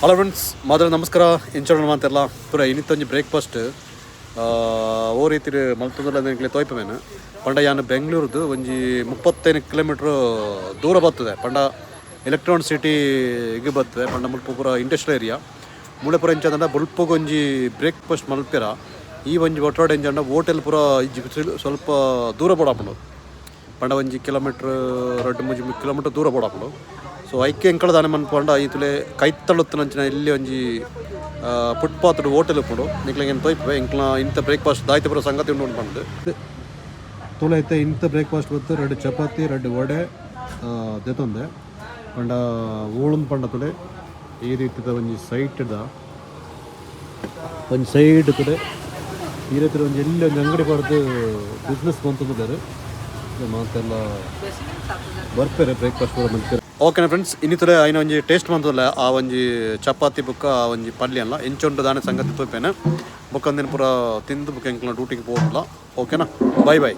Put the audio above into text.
Hello friends, ಮಾತ್ರ ನಮಸ್ಕಾರ. ಇಂಚೋಣ ಮಾತೆಲ್ಲ ಪೂರ ಇನ್ನಿತ್ತೊಂಜಿ ಬ್ರೇಕ್ಫಾಸ್ಟ್ ಓ ರೀತಿ ಮಲ್ತೊಂದುಲ್ಲ ಎಂಕ್ಲೆ ತೋಯ್ಪ ಮೇನ್ ಪಂಡ ಯಾನ್ ಬೆಂಗಳೂರುದು ಒಂಜಿ 35 ಕಿಲೋಮೀಟ್ರ್ ದೂರ ಬರ್ತದೆ. ಪಂಡ ಎಲೆಕ್ಟ್ರಾನಿಕ್ ಸಿಟಿಗೆ ಬರ್ತದೆ. ಪಂಡ ಮುಲ್ಪ ಪೂರ ಇಂಡಸ್ಟ್ರಿಯಲ್ ಏರಿಯಾ. ಮೂಳೆ ಪೂರ ಎಂಚಂಡ ಬೊಲ್ಪುಗ್ ಒಂಜಿ ಬ್ರೇಕ್ಫಾಸ್ಟ್ ಮಲ್ಪೆರ ಈ ಒಂಜಿ ಒಟ್ರಾಡ್ ಎಂಚಂಡ ಹೋಟೆಲ್ ಪೂರ ಇಜ್ಜಿ. ಸ್ವಲ್ಪ ದೂರ ಬೋಡಾಪುಂಡು. ಪಂಡ ಒಂಜಿ ಕಿಲೋಮೀಟ್ರ್, 2-3 ಕಿಲೋಮೀಟರ್ ದೂರ ಬೋಡಾಪುಂಡು. ಸೊ ಐಕೆ ಎಂಕಳ ದಾನೆ ಮನ್ಪಂಡ ಈತುಲೆ ಕೈತಳುತ್ತನಂಚಿನ ಇಲ್ಲಿ ಒಂಜಿ ಫುಟ್ಪಾತ್ ಹೋಟೆಲ್ ಉಪ್ಪುಂಡು. ನಿಕ್ಲೆಗ್ ಏನು ತೋಯ್ಪೆ ಎಂಕ್ಲ ಇಂತ ಬ್ರೇಕ್ಫಾಸ್ಟ್ ದಾಯ್ತ ಪೂರ ಸಂಗತಿ ಉಂಡು ಪಂಡ್ದು. ತೂಲೆ, ಇತ್ತೆ ಇಂತ ಬ್ರೇಕ್ಫಾಸ್ಟ್ ಬತ್ತು. ರಡ್ಡ್ ಚಪಾತಿ, ರಡ್ಡ್ ವಡೆ ದೆತೊಂದೆ. ಪಂಡ ಓಳುಂದು ಪಂಡ ತುಲೆ, ಈ ರೀತಿದ ಒಂಜಿ ಸೈಟ್ದ ಒಂಜಿ ಸೈಡ್ ತುಲೆ ಈ ರೀತಿ ಒಂಜಿ ಎಲ್ಲಿ ಒಂಜಿ ಅಂಗಡಿ ಪಾಡ್ದು ಬಿಸ್ನೆಸ್ ಮಂತೊಂದುಲ್ಲೆರ್. ಮಾತೆಲ್ಲ ಬರ್ಪೆರೆ, ಬ್ರೇಕ್ಫಾಸ್ಟ್ ಪೂರ ಮಲ್ಪೆರೆ. ಓಕೆನಾ ಫ್ರೆಂಡ್ಸ್, ಇನ್ನಿತುಲೆ ಐನ ಒಂಜಿ ಟೇಸ್ಟ್ ಮಂತೊಂದುಲ್ಲೆ. ಆ ಒಂಜಿ ಚಪಾತಿ ಬುಕ್ಕ ಆ ಒಂಜಿ ಪಲ್ಯ ಅಲ್ಲ ಎಂಚೊಂಡು ದಾನೆ ಸಂಗತಿ ತೋಪೇನೆ. ಬೊಕ್ಕ ಒಂದಿನ ಪೂರ ತಿಂದು ಬುಕ್ಕ ಎಂಕ್ಲ ಡ್ಯೂಟಿಗೆ ಪೋಪುಲ. ಓಕೆನಾ? Bye boy.